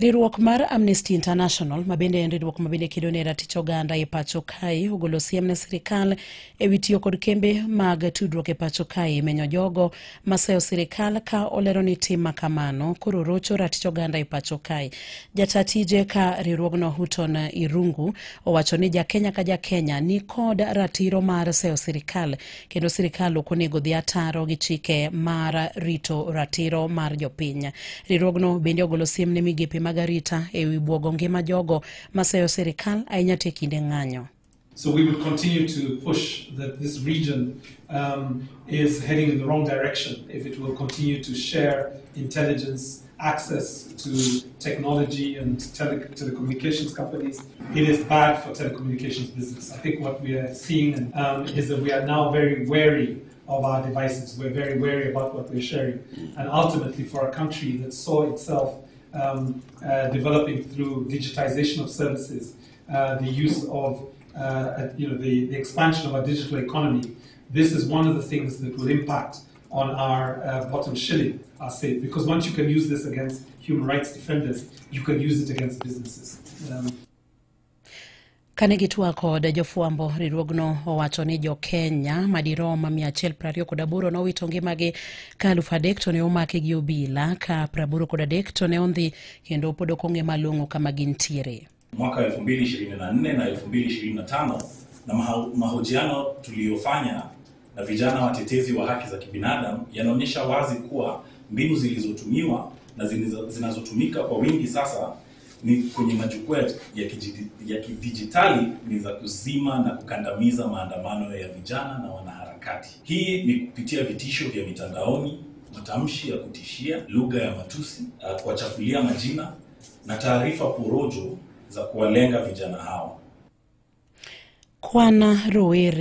Riwruok mar Amnesty International mabende en riwruok mabende kedo ne ratich oganda e pacho kae ogolo siem ne sirikal ewi tiyo kod kembe mag tudruok e pacho kae menyo jogo maseyo sirikal ka olero ni tim makamano koro rocho ratich oganda e pacho kae. Jata tije ka riwruogno Houghton Irungu owacho ni jakenya ka jakenya ni kod ratiro mar seyo sirikal kendo sirikal ok onego dhi ataro gi chike mar rito ratiro mar jopiny. Riwruogno bende ogolo siem ne migepe mag arita ewi buogo ngima jogo maseyo sirikal ahinya to e kinde ng'anyo. So we would continue to push that this region is heading in the wrong direction if it will continue to share intelligence, access to technology and telecommunications companies. It is bad for telecommunications business. I think what we are seeing is that we are now very wary of our devices. We're very wary about what we're sharing. And ultimately for a country that saw itself developing through digitization of services, the use of the expansion of our digital economy, this is one of the things that will impact on our bottom shilling, I say, because once you can use this against human rights defenders, you can use it against businesses. Kane gitwak kod jofwambo, riwruogno owacho ni jo-Kenya madirom 128 nowito ngimagi ka 3,000 to ne omaki gi obila ka 83 to ne ondhi kendo pod ok ong'e malong'o kama gintiere. Mwaka 2024 na 2025 na mahojiano tuliyofanya na vijana watetezi wa haki za kibinadamu yanaonyesha wazi kuwa mbinu zilizotumiwa na zinazotumika kwa wingi sasa ni kwenye majukwaa ya kidijitali ni za kuzima na kukandamiza maandamano ya vijana na wanaharakati. Hii ni kupitia vitisho vya mitandaoni, matamshi ya kutishia, lugha ya matusi, kuwachafulia majina na taarifa porojo za kuwalenga vijana hao. Kwana rowere